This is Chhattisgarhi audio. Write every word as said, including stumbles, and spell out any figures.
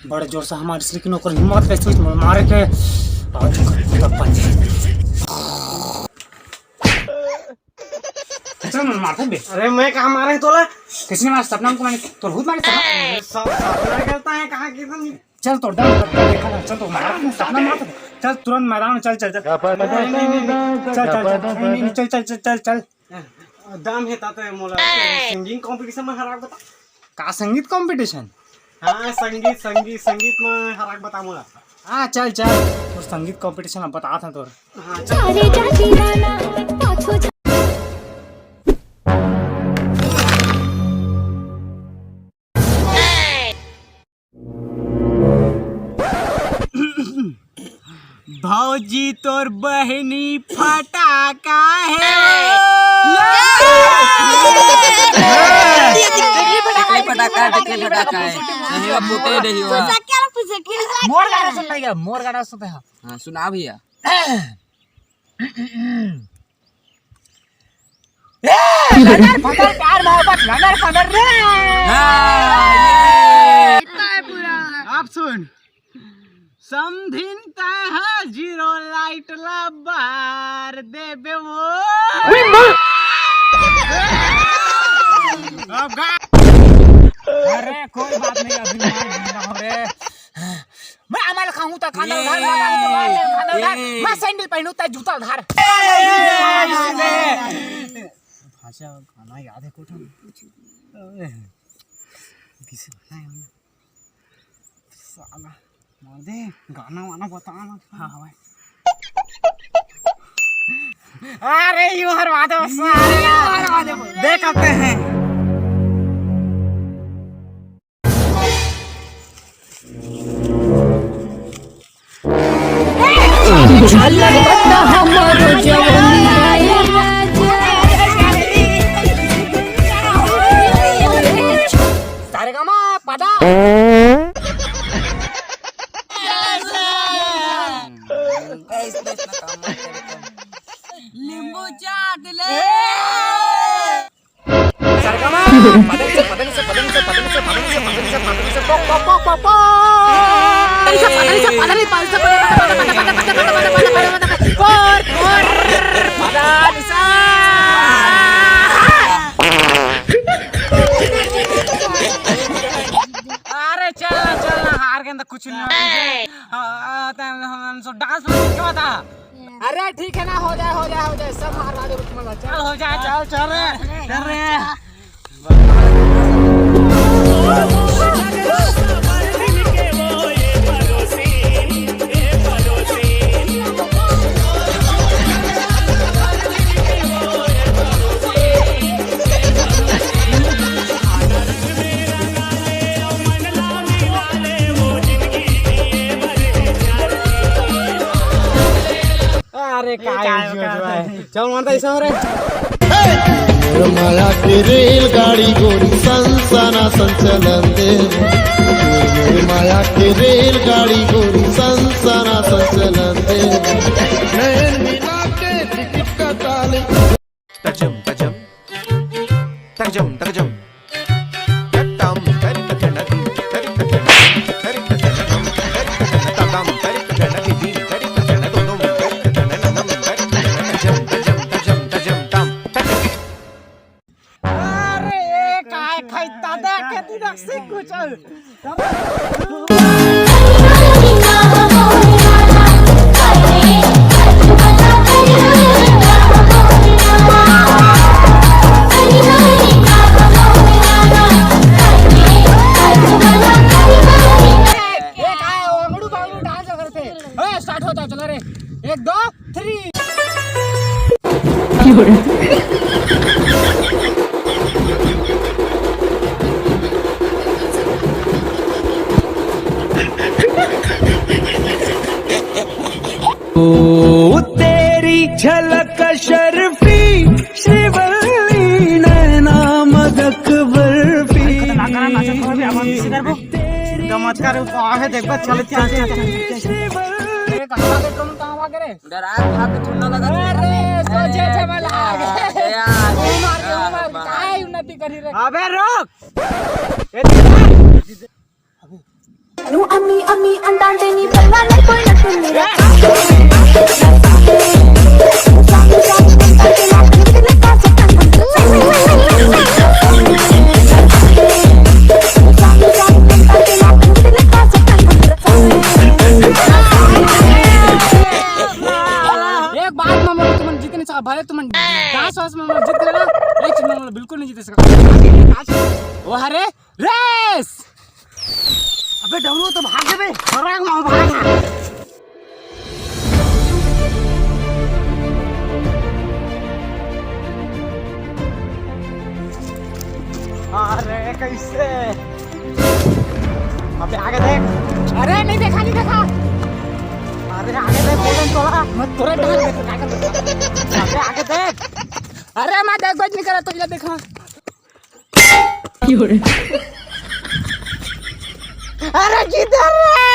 बड़े जोर से हमारे, लेकिन ओकर हिम्मत कैसे हुई मारे के? आज तक बन जाए। चल, मैं मारता हूँ बे। अरे, मैं कहाँ मारे तोला? किसने मारा? सपना को मैंने, तोर भूत मारे सपना। अरे, सब सपना करता है, कहाँ की तुम? चल, तोर दम करके देखा ना, चल, तो मार, सपना मार। चल, तुरंत मैदान में चल, चल, चल। नहीं, नहीं, नहीं, नहीं। चल, चल, चल, नहीं, नहीं, चल, चल, चल, चल, चल। दम हे ता तो मोला singing competition में हरा बता। का संगीत competition? हाँ, संगीत, संगीत, संगीत में हरा बता मोला। हाँ, चल, चल, तोर संगीत competition अब बता था तोर। हाँ, चल। अरे जाती नाना, पाछो जा- भौजी तोर बहिनी फटाका हे। टिकली फटाका, टिकली फटाका हे। नहीं, वो फूटे नहीं हुआ। मोर गाना सुन भैया, मोर गाना सुन भैया। हाँ, सुना भैया। ए, लदर फदर प्यार मोहब्बत लदर फदर रे। हाँ, ये। आप सुन, समधिन तय हा zero light ला बार देबे वो। अब गा- अरे कोई बात नहीं, अभी मार जिंदा हो रे। मैं अमल खाऊं तो खाना उधार, ये, खाना उधार, खाना उधार। ये। मैं सैंडल पहनूं तो जूता उधार। भाषा गाना याद है कुछ? किसी बनाया होना। साला, मार दे, गाना वाना बता ना। हाँ, हाँ भाई। अरे, यू हरवा दो, सारे। यू हरवा दो। देख आते हैं। सारे गामा पदा। नींबू चाट ले। सरगमा, पदनिसा, पदनिसा, पदनिसा, पदनिसा, पदनिसा, पदनिसा, पदनिसा, पदनिसा, पो, पो, पो, पो, पो। पदनिसा, पदनिसा, पदनिसा, पदनिसा, पदनिसा, पदनिसा, पदनिसा, पदनिसा, कोर, कोर, पदनिसा। अरे चल ना, चल ना, हार गए तो कुछ नहीं होता। हाँ, हाँ, तो हम, हम सब dance में सीखे था। अरे ठीक है ना, हो जाए, हो जाए, हो जाए, सब मारवा दे, रुक मत, चल। चल, हो जाए, चल, चल रे, चल रे। अरे, काय विषय होत भाई? चल, मानता ऐसा हो रे। मोर माया के रेलगाड़ी गोरी सनसना संचलन दे। मोर माया के रेलगाड़ी गोरी सनसना संचलन दे। नैन मिला के टिकट कटा ले। तजम, तजम, तजम, तजम। तम, तरिक तनदी, तरिक तनदी, तरिक तनदम, तरिक तनतदम, तरिक तनदी, तरिक तनदोदम, तरिक तननम, तरिक तनतजम, तजम, तजम, तजम, तम, तरिक। अरे, ए काय खाई दादा के दिनक से कुछ। ए, काय अंगड़ू बांगड़ू dance करते। ए, start होता, चलो रे। एक, दो, three। ओ तेरी झलक शर्फी श्रीवल्ली नैना मदक बर्फी। खतरनाक गाना नाचत हो, अभी अपन किसी करबो। गमत कर, वो आवे, देखबा, चल, चल, चल, चल, चल। ए, कहाँ भागे तुम, कहाँ भागे रे? डरा भाग के ठुन्ना लगा। अरे, सोचे छे वाला आ गए। यार, वो मार के, वो मार के, वाह। काय उन्नति करी रे? अबे रुक। ए, दीदा। अबे। Ami, ami, andante ni bella na koi na tumi. एक बात में मोला तुमन जीत नहीं सका, भले तुमन डांस वांस में मोला जीत लेना, एक चीज में मोला बिल्कुल नहीं जीत सका। वो हरे रेस। अबे डमरू तो भाग बे, भाग ना, भाग ना। अरे कैसे? अबे आगे देख। अरे नहीं देखा, नहीं देखा। अरे आगे देख, बोलन तोला। मैं तोरा डाल दे, क्या कर? अबे आगे देख। अरे मैं देख, कुछ नहीं करा, तो ये देखा। अरे किधर रे?